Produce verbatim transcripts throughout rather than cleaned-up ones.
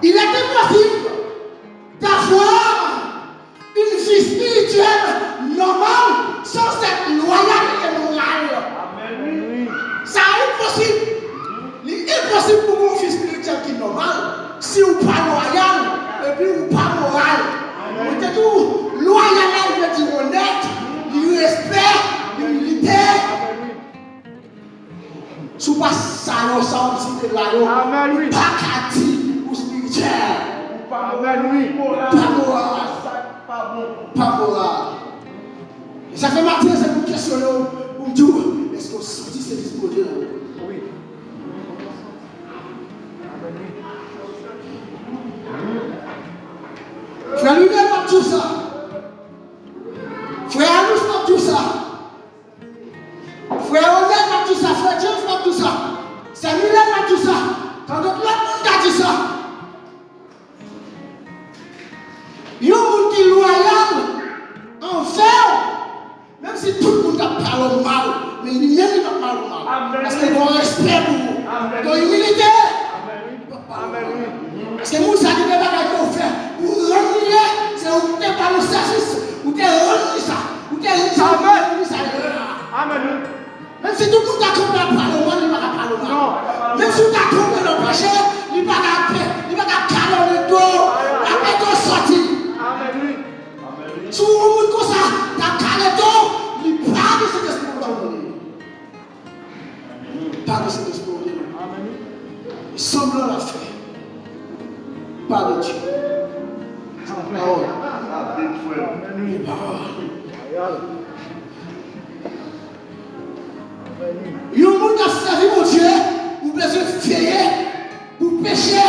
Il est impossible d'avoir une vie spirituelle normale sans être loyal et moral. Sa enposib. Li enposib pou gen yon vi espirityèl ki nòmal si ou pa lwayal epi ou pa moral. Mwen te di w, lwayal la, li vle di onèt, li respè, li milite. Si w pa sa yo, sa w ap site la yo, ou pa ka di ou espirityèl. Ou pa moral. Pa moral. E sa fè maten an, se pou m kesyone w, pou m di w, èske w santi se Lespri Bondye nan ou? Frè Lionel p ap di w sa. Frè Anous p ap di w sa. Frè Onèt p ap di w sa. Frè James p ap di w sa. Sè Milè p ap di w sa. Tanzòt lòt moun ka di sa. Yon moun ki lwayal anvè w, menm si tout moun t ap pale w mal, men li menm li p ap pale w mal. Paske l gen yon respè pou ou. L gen yon imilite. Paske moun sa gen de bagay ke w fè, ou rann li ye, se ou ki te ba l yon sèvis, ou te rann li sa, ou te rann li sa, ou te rann li sa. Menm si tout moun ta kanpe ap pale w mal, li pa ka pale w mal. Menm si w ta tonbe nan peche, li pa ka, li pa ka kale w nan do, l ap ede w sòti. Si w yon moun konsa, ta kale do, li pa gen Sentespri Bondye nan li. Pa gen Sentespri Bondye nan li. E sanblan l ap fè. Pa de Dye. Pawòl. Pawòl. Yon moun k ap sèvi Bondye, ou bezwen veye pou peche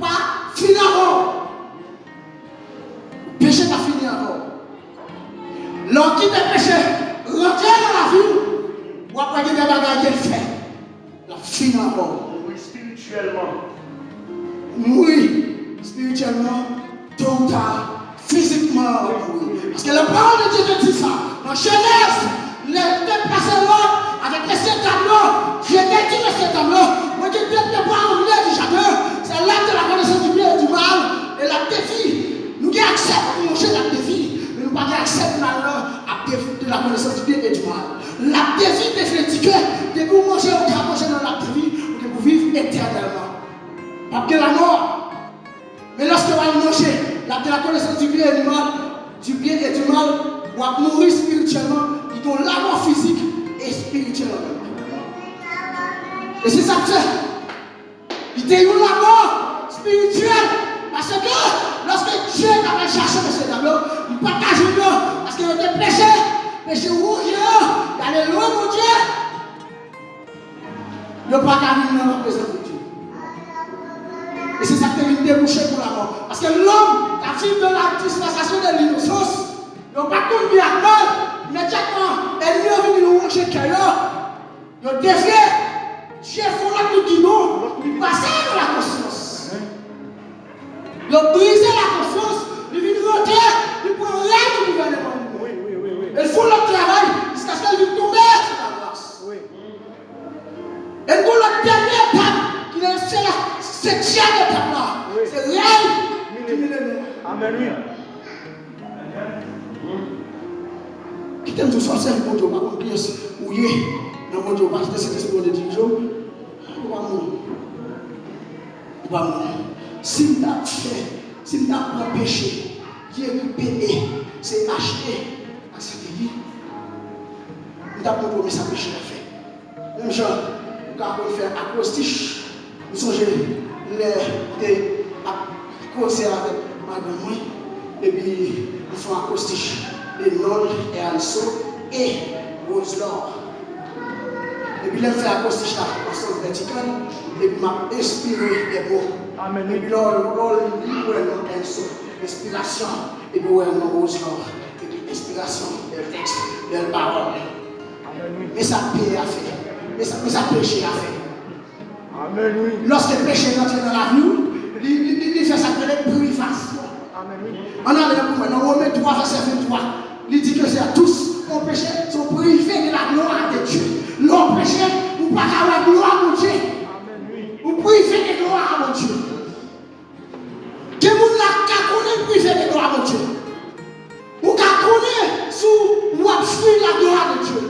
pa fini avè w. Peche pa fini avè w. Lè w kite peche rantre nan lavi w, w ap wè gen de bagay ke l fè. L ap fini avè w. Mouri espirityèlman. Mouri espirityèlman, to ou ta, fizikman, w ap mouri. Paske lapawòl de Dye te di sa nan Jenèz, lè l te pase lòd avèk mesye dam yo, Dye te di mesye dam yo, mwen gen de pyebwa an milye di jaden, c'est l'arbre de la connaissance du bien et du mal, e l ap detwi. Nou gen aksè pou nou manje l'arbre de vie, men nou pa gen aksè pou n al nan l'arbre de la connaissance du bien et du mal. L'arbre de vie te vle di ke depi w manje, ou ka manje nan l'arbre de vie, ou gen pou viv etènèlman. P ap gen lanmò. Men lòske w al manje l'arbre de la connaissance du bien et du mal, du bien et du mal, w ap mouri espirityèlman, li gen yon lanmò fizik e espirityèl an menm tan. E se sa k fè li te yon lanmò espirityèl, paske lòske Dye t ap al chache mesye dam yo, li pa t ka jwenn yo, paske yo te peche, peche wonje yo, y ale lwen Bondye. Yo pa ka vin nan laprezans de Dye. E se sa k te vin debouche pou lanmò. Paske lòm k ap viv nan la dispensasyon de linosans, yo pa t konn byen ak mal, imedyatman ènmi yo vini wonje kè yo, yo devye, Dye fè yon lòt lide, li pase nan lakonsyans. Yo brize lakonsyans, li vin rantre, li pran rèy gouvènman li menm. E l fè yon lòt travay, jiskaske l vin tonbe sou lagras. E n gon lòt dènye etap ki nan se la, setyèm etap la. Se rèy di milenè. Amèn, wi. Kite m di w, sa w sèvi Bondye, w pa konn kiyès ou ye nan Bondye, w pa kite Sentespri Bondye dirije w, ou pa mouri. Ou pa mouri. Si m ta fè, si m ta pran peche, ki ekri P E, C H E, ak C T I, m t ap montre w men sa peche a fè. Menm jan ou ka konn fè akrostich. M sonje lè m te ap koze avèk madanm mwen, epi m fè yon akrostich, le nonl è anso e Roselor. Epi lè m fè akrostich la an sans vètikal, epi m ap enspire de mo. Epi lè w, lè w li, ou wè non anso, enspirasyon, epi ou wè non Roselor, epi enspirasyon, bèl tèks, bèl pawòl. Men sa P E a fè. Men sa, men sa peche a fè. Lòske peche rantre nan lavi w, li, li, li, li fè sa k rele privasyon. Ann ale nan pou mwen, nan Women twa, vèsè venntwa, li di ke c'est tous ont péché, sont privés de la gloire de Dieu. Lè w peche, ou pa ka wè glwa Bondye. Ou prive de glwa a Bondye. prive de glwa Bondye. Ou ka konnen si w ap jwi laglwa de Dye.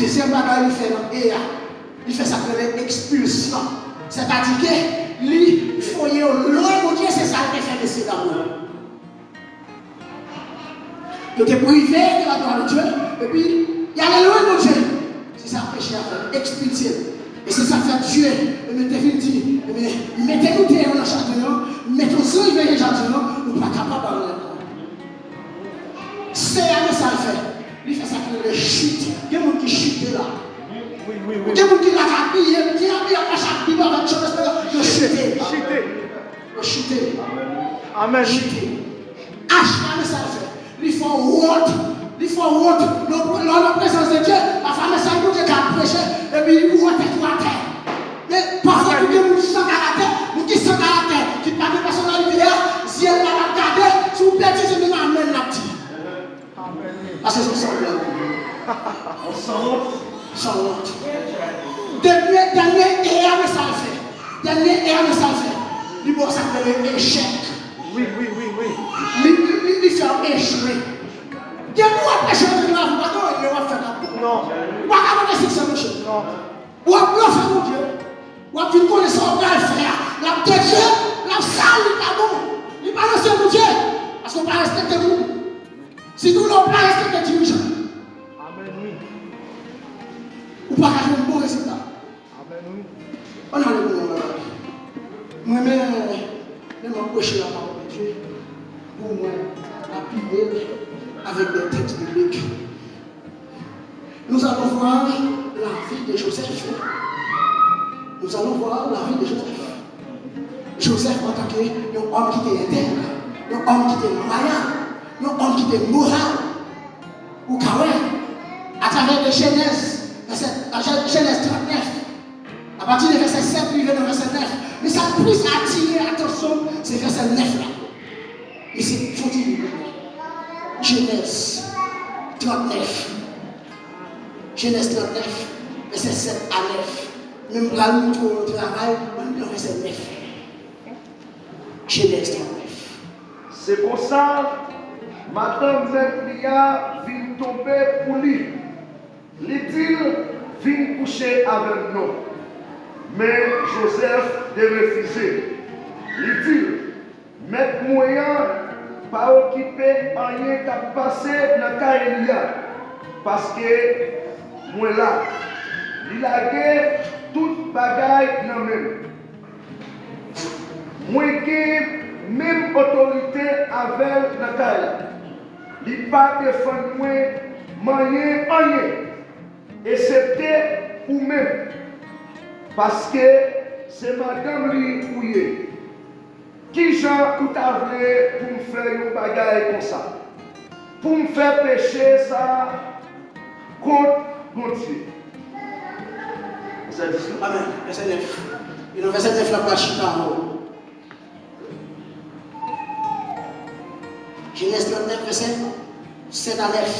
Dezyèm bagay li fè nan e a, li fè sa k rele ekspilsyon. Sètadi ke li voye yo lwen Bondye, se sa l te fè mesye dam yo. Yo te prive de laglwa de Dye, epi y ale lwen Bondye. Se sa peche a fè, ekspilse l. E se sa k fè Dye, ebyen, te vin di, ebyen, mete nou deyò nan jaden an, mete yon zanj veye jaden an, nou pa kapab ale ankò. Se a men sa l fè. Li fè sa ki rele chit. Gen moun ki chite la. Gen moun ki la k abiye, ki abiye ap mache ak Bib avèk chòt, yo chite. Yo chite. Amèn. Chite. Achte a men sa l fè. Li fè w wont. Li fè w wont. Lè w nan prezans de Dye, pafwa mesaj Bondye ka preche, epi ou wè tèt ou atè. Men pafwa tou gen moun san karaktè, moun ki san karaktè, ki pa gen pèsonalite a, zye l la l ap gade, si w pèdi se menm amèn l ap di. Paske se yon sanblan. Yon sanwont. Sanwont. Dènye, dènye e a men sa l fè. Dènye e a men sa l fè. Li ba w sa k rele echèk. Wi, wi, wi, wi. Li, li, li, li fè w echwe. Depi w ap preche Bondye nan lavi w, pa gen anyen w ap fè k ap bon. Non. Ou pa ka pote siksè, monchè. Non. W ap blòfe Bondye. W ap vin konnen sa w pral fè a. L ap detwi, l ap sal, li pa bon. Li pa nan sèl Bondye. Paske w pa respekte moun. Sitou lè w pa respekte dirijan. Amèn, wi. Ou pa ka jwenn bon rezilta. Amèn, wi. Ann ale pou nou bagay. Mwen menm, lè m ap preche lapawòl de Dye, pou mwen, apiye l avèk de tèks biblik. Nous allons voir la vie de Joseph. Nous allons voir la vie de Joseph. Joseph antanke yon òm ki te entèg, yon òm ki te lwayal, yon òm ki te moral. Ou ka wè, atravè de Jenèz, vèsè, Jenèz trannèf, apati de vèsè sèt rive nan vèsè nèf. Men sa k plis atire atansyon m, se vèsè nèf la. Misye fon ti li pou mwen. Jenèz trannèf. Jenèz trannèf, vèsè sèt a nèf. Men m pral montre w yon travay anndan vèsè nèf. Jenèz trannèf. Se konsa, madanm mèt li a vin tonbe pou li. Li di l, vin kouche avè m non. Men Jozèf te refize. Li di l, mèt mwen an pa okipe anyen k ap pase nan kay li a, paske mwen la. Li lage tout bagay nan men m. Mwen gen menm otorite avè l nan kay la. Li pa defann mwen manyen anyen, esepte ou menm, paske se madanm li ou ye. Kijan ou ta vle pou m fè yon bagay konsa? Pou m fè peche sa a kont Bondye? Vèsè dis la. Amèn. Vèsè nèf. E nan vèsè nèf la, m pral chita avè w. Jenèz trannèf, vèsè sèt a nèf.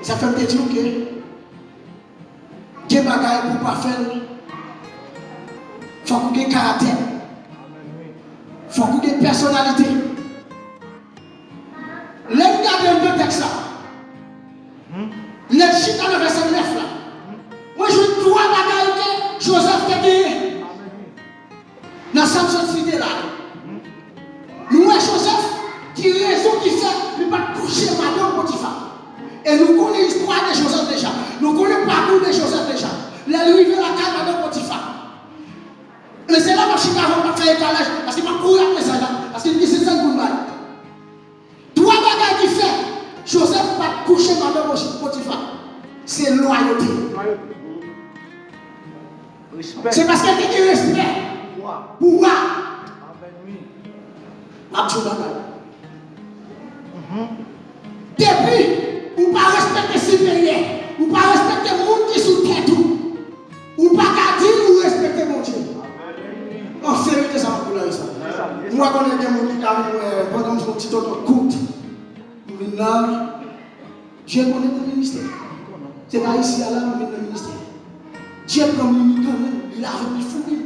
E sa fè m te di w ke gen bagay pou w pa fè l, fòk ou gen karaktè. Fòk ou gen pèsonalite. Lè n gade anndan tèks la, lè n chita nan vèsè nèf la, mwen jwenn twa bagay ke Jozèf te genyen. Nan sa m sot site la, nou wè Jozèf, ki rezon ki fè li pa t kouche madanm Potifa. E nou konnen istwa de Jozèf deja. Nou konnen pakou de Jozèf deja. Lè l rive lakay madanm Potifa. Men se la m ap chita avè w, m ap fè etalaj, paske m ap kouri ak mesaj la, paske m gen senk sèl pou m bay. Twa bagay ki fè Jozèf pa t kouche madanm Potifa, se lwayote. Lwayote. Respè. Se paske l te gen respè pou wa. Pou wa. Amèn, wi. M ap di w bagay. Mhm. Depi ou pa respekte siperyè, ou pa respekte moun ki sou tèt ou, ou pa ka di ou respekte Bondye. An verite, sa m ap di w la, e sa. M wè konnen gen moun ki ka vin wè, pandan m se yon ti tonton kout, m vin la, Dye konnen nan ministè. Se pa isi a la m vin nan ministè. Dye pran m, li kanmenm, li lave m, li fouri m.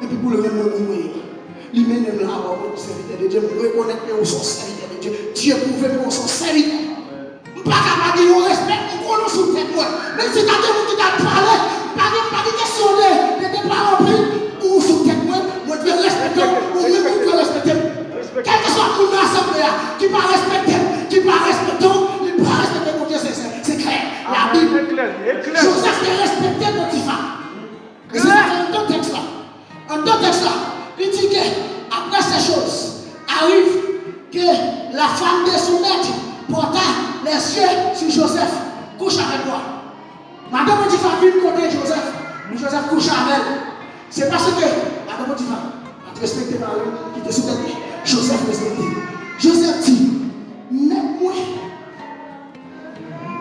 Epi pou l rann mwen moun mwen ye. Li mennen m la, w ap wè w sèvitè de Dye. M rekonèt ke w se yon sèvitè de Dye. Dye pwouve m ke w se yon sèvitè. M pa ka pa gen yon respè m konnen w sou tèt mwen. Menm si ta gen moun ki t ap pale, m pa gen, m pa gen kesyon de, de, de pa anpil. Ou sou tèt mwen, mwen dwe respekte w, ou menm ou dwe respekte m. Kèlkeswa moun nan asanble a ki pa respekte m, ki pa respekte w, li pa respekte Bondye, se, se, se klè. Labib. Joseph te respekte Potifa. E se sa k anndan tèks la. Anndan tèks la, li di ke, après ces choses arrivent que la femme de son maître porta les yeux sur Joseph, couche avec moi. Madanm Potifa vin kote Joseph, pou Joseph kouche avè l. Se paske madanm Potifa pa t respekte mari l ki te sou tèt li. Joseph respekte. Joseph di, mèt mwen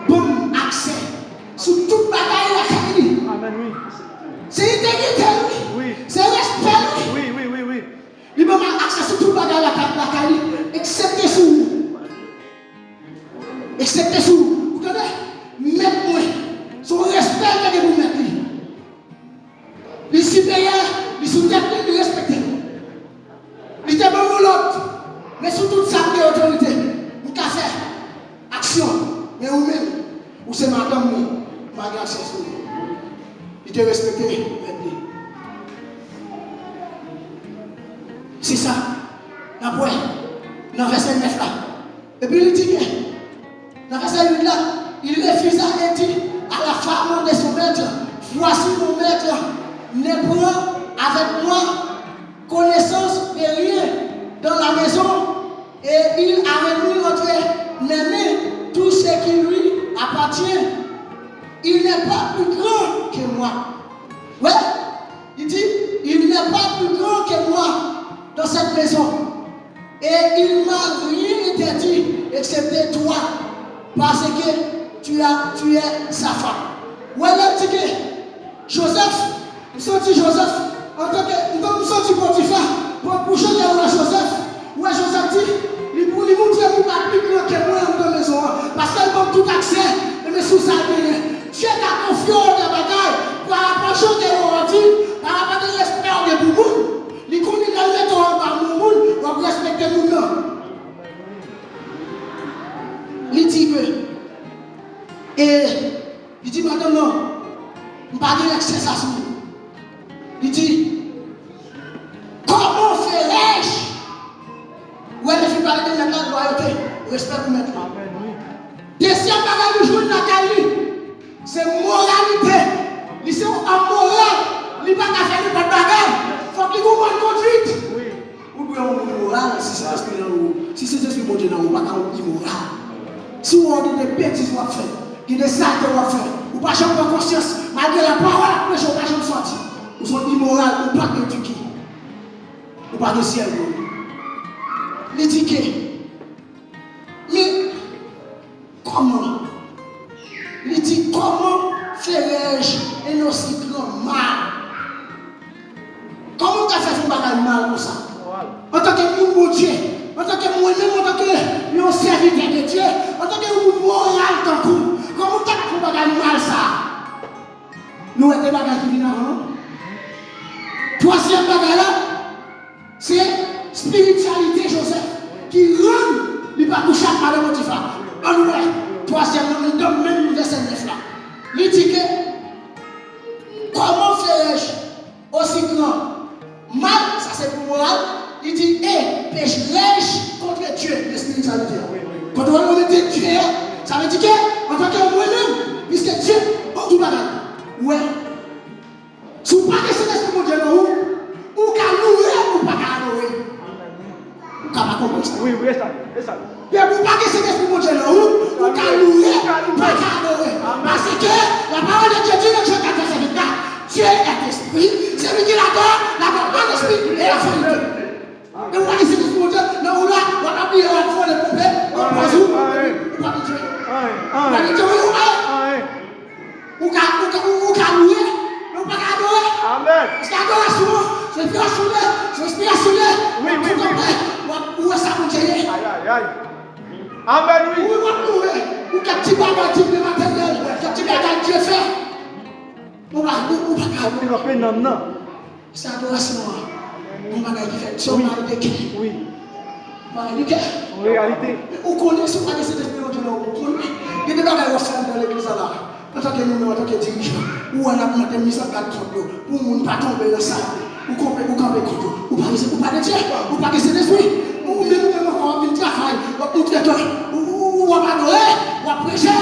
ban m aksè sou tout bagay lakay li. Amèn, wi. Se entegrite l, wi. Wi. Se respè l, wi. Wi, wi, wi, wi. Li ban m aksè sou tout bagay lakay, lakay li, eksepte sou ou. Eksepte sou ou. Ou tande? Mèt mwen. Se yon respè l te gen pou mèt li. Li siperyè, li sou tèt li, li respekte m. Li te ban m yon lòd, men sou tout sa m gen otorite, m ka fè aksyon, men ou menm, ou se madanm mwen, m pa gen aksyon sou ou. Li te respekte mèt li. Se sa n ap wè nan vèsè nèf la. Epi li di ke, nan vèsè uit la, il refusa et dit à la femme de son maître, voici mon maître ne prend avec moi connaissance de rien dans la maison, et il a remis entre mes mains tout ce qui lui appartient. Il n'est pas plus grand que moi. Ouais, il dit, il n'est pas plus grand que moi dans cette maison. Et il m'a rien interdit, excepté toi, parce que tu as, tu es sa femme. Wè, lè di ke Joseph, m santi Joseph, antanke, m santi Potifa, pou, pou jan ke wè Joseph, wè Joseph di, li pou, li montre li pa pi gran ke mwen anndan mezon an, paske l ban m tout aksè, e men sou sa l genyen. Dye ka konfye w de bagay, pa rapò jan ke w viv, pa rapò de respè w gen pou moun. Li konnen lè l mete w anba men yon moun, w ap respekte moun nan. Li di ke, e, li di madanm nan, m pa gen aksè sa sou ou. Li di, comment ferai-je? Ou wè, lè fin pale de mèt la, lwayote, respè pou mèt la. Dezyèm bagay nou jwenn lakay li, se moralite. Li se yon òm moral. Li pa ka fè nenpòt bagay. Fòk li gen yon bòn kondwit. Ou dwe yon moun moral si Sentespri nan ou. Si Sentespri Bondye nan ou, ou pa ka yon imoral. Si w wè gen de betiz w ap fè, gen de salte w ap fè, ou pa janm pran konsyans, malgre lapawòl ap preche, ou pa janm sòti. Ou se yon imoral, ou pa edike. Ou pa gen syèl pou ou. Li di ke, men, kòman? Li di, comment ferai-je un aussi grand mal? Kòman m ka fè fè yon bagay mal konsa? Antanke moun Bondye, antanke mwen menm, antanke yon sèvitè de Dye, antanke yon moun moral tankou w, kòman m ta ka fè yon bagay mal sa a? Nou wè de bagay ki vin avan an. Twazyèm bagay la, se espirityalite Joseph ki rann li pa kouche ak madanm Potifa. Ann wè, twazyèm nan, anndan menm vèsè nèf la. Li di ke, comment ferai-je aussi grand mal, sa se pou moral, li di, et pécherai-je contre Dieu, nan espirityalite a. Kòm w mete Dye a, sa vle di ke, antanke mwen menm, piske Dye, bon, tout bagay. Ou wè, si w pa gen Sentespri Bondye nan ou, ou ka louwe, ou pa ka adore. Ou ka pa konprann sa. Wi, wi, e sa, e sa. Depi w pa gen Sentespri Bondye nan ou, ou ka louwe, ou pa ka adore. Paske la parole de Dieu dit dans Jean quatre, verset vingt-quatre, Dieu est esprit, celui qui l'adore, l'adore en esprit et en vérité. E w pa gen Sentespri Bondye nan ou la, w ap abiye, w ap vole ponpe, w ap pwazi w, ou pa gen Dye. Ou pa gen Dye, wi, ou pa. Ou ka, ou ka, ou, ou ka louwe, men ou pa ka adore. Amèn. Paske adorasyon an, se enspirasyon de, se enspirasyon de, wi, wi, wi, wi, w ap, ou wè sa Bondye ye. Ay, ay, ay. Amèn, wi. Ou, w ap louwe, ou kèk ti bagay, ti byen materyèl, kèk ti bagay Dye fè. Ou pa, ou, ou pa ka adore. Kanpe nanm nan. Se adorasyon an. Yon bagay ki fèt, se yon bagay de kè. Wi. Yon bagay de kè. Yon reyalite. Ou konnen si w pa gen Sentespri Bondye nan ou, ou konnen. Gen de bagay w ap fè anndan legliz la la. Antanke nou menm, antanke dirijan, ou wè n ap mande miz an gad kont yo, pou moun pa tonbe nan saleté. Ou kanpe, ou kanpe kont yo. Ou pa gen, ou pa gen Dye, ou pa gen Sentespri. Ou menm, ou menm ankò, w ap vin travay, w ap montre ke ou, ou, ou ap adore, w ap preche,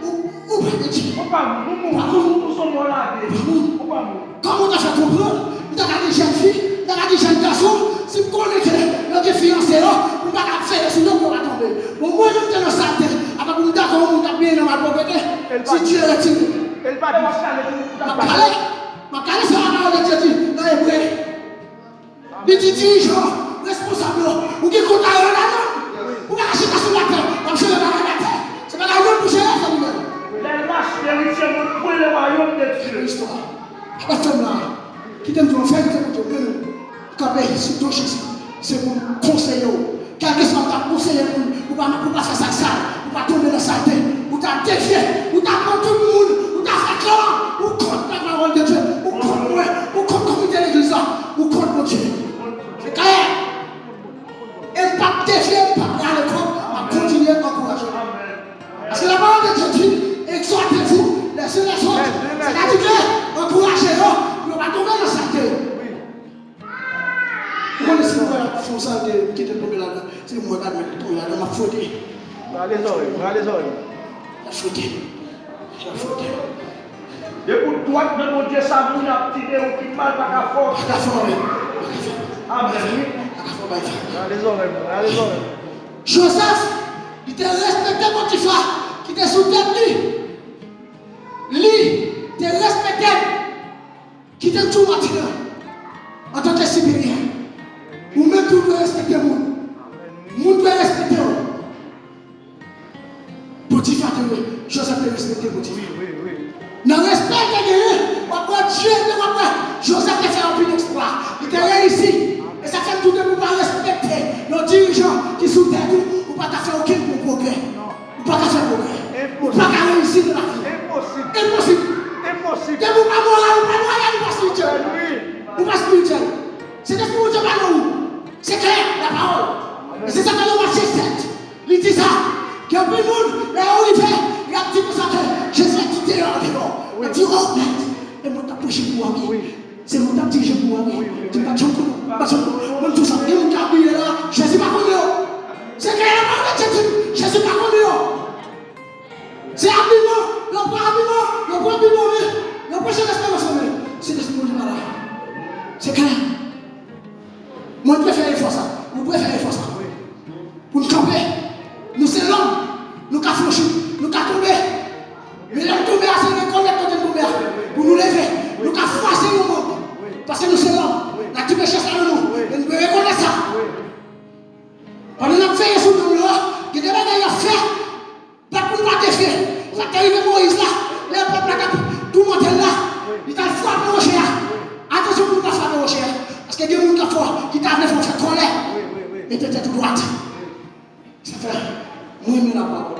ou, ou pa gen Dye. Ou pa moun, ou pa moun, ou se yon mò lave. Ou pa moun. Kòman w ta fè konprann? M ta ka gen jèn fi, m ta ka gen jèn gason, si m konnen ke yo gen fiyanse yo, pou m pa ka ap veye sou yo pou yo pa tonbe. Bon, mwen menm te nan saleté, apa pou m dakò yon moun k ap benyen nan malpwòpte, si Dye retire. E l pa di. M ap kale, m ap kale sa lapawòl de Dye di nan Ebre. Li di dirijan, responsab yo, ou gen kont a yo ladan. Ou pa ka chita sou latè, w ap jere bagay latè. Se bagay lòm pou jere, zanmi mwen. Les lâches n'hériteront point le royaume de Dieu. Istwa. Pastè m la, kite m di w yon verite pou Dye, mwen menm, kanpe sou do Jezi, se pou m konseye w. Kèlkeswa m t ap konseye moun, pou pa, pou pa fè sa k sal, pou pa tonbe nan saleté, ou ta defye, ou ta pran tout moun, ou ta fè klan, ou kont lapawòl de Dye, ou kont mwen, ou kont komite legliz la, ou kont Bondye. Se klè. E m p ap defye, m p ap rale kò, m ap kontinye ankouraje. Paske lapawòl de Dye di, exhortez-vous les uns les autres. Sètadi ke ankouraje yo, pou yo pa tonbe nan saleté. Ou konnen si mwen ap fè yon saleté, m kite l tonbe ladan, se mwen k ap mèt tonbe ladan, m ap fwote. Rale zòrèy, rale zòrèy. M ap fwote. M ap fwote. Depi w dwat nan Bondye, sa moun ap di de ou ki mal pa ka fè w. Pa ka fè w, men. Pa ka fè w. Amèn, wi. Pa ka fè w, bay fè. Rale zòrèy mwen, rale zòrèy mwen. Joseph, li te respekte Potifa, ki te sou tèt li. Li te respekte l. Kite m di w maten an, antanke siperyè, ou menm tou dwe respekte moun. Moun dwe respekte w. Potifa te re-, Joseph te respekte Potifa. Nan respè l te genyen, w ap wè Dye, w ap wè Joseph te fè anpil eksplwa. Li te reyisi. E sa fè m di w depi w pa respekte yon dirijan ki sou tèt ou, ou pa ka fè okenn bon pwogrè. Ou pa ka fè pwogrè. Ou pa ka reyisi nan lavi. Enposib. Enposib. Enposib. Depi ou pa moral, ou pa moral, ou pa espirityèl. Ou pa espirityèl. Sentespri Bondye pa nan ou. Se klè, lapawòl. E se sa k nan Matye sèt. Li di sa. Gen anpil moun, lè yo rive, y ap di konsa ke Jezi ap di deyò, deyò. Y ap di, oh, mèt. E mwen t ap preche pou ou, wi. Se moun k ap dirije pou ou, wi. Di m pa t janm konnen, m pa t janm konnen. Mwen, m di w sa, gen moun k ap bliye la, Jezi pa konnen yo. Se klè, lapawòl de Dye di m, Jezi pa konnen yo. Se abiman, yo pran abiman, yo pran abiman, men yo preche lesperans, men Sentespri Bondye pa la. Se klè. Mwen dwe fè efò sa, ou dwe fè efò sa. Pou n kanpe. Nou se lòm, nou ka flanchi, nou ka tonbe. Men lè n tonbe a, se rekonèt kote n tonbe a. Pou nou leve, nou ka fwase yon manm. Paske nou se lòm. Nati pechè sa nan nou. Men nou dwe rekonèt sa. Pandan n ap veye sou nanm yo a, gen de bagay y ap fè. Pèp moun pa defye. Sa k te rive Moyiz la, lè pèp la t ap toumante l la, li t al frape woche a. Atansyon pou nou pa frape woche a. Paske gen moun k ap fè, ki ta vle fè w fè kòlè. Mete tèt ou dwat. Sa fè, mwen renmen lapawòl.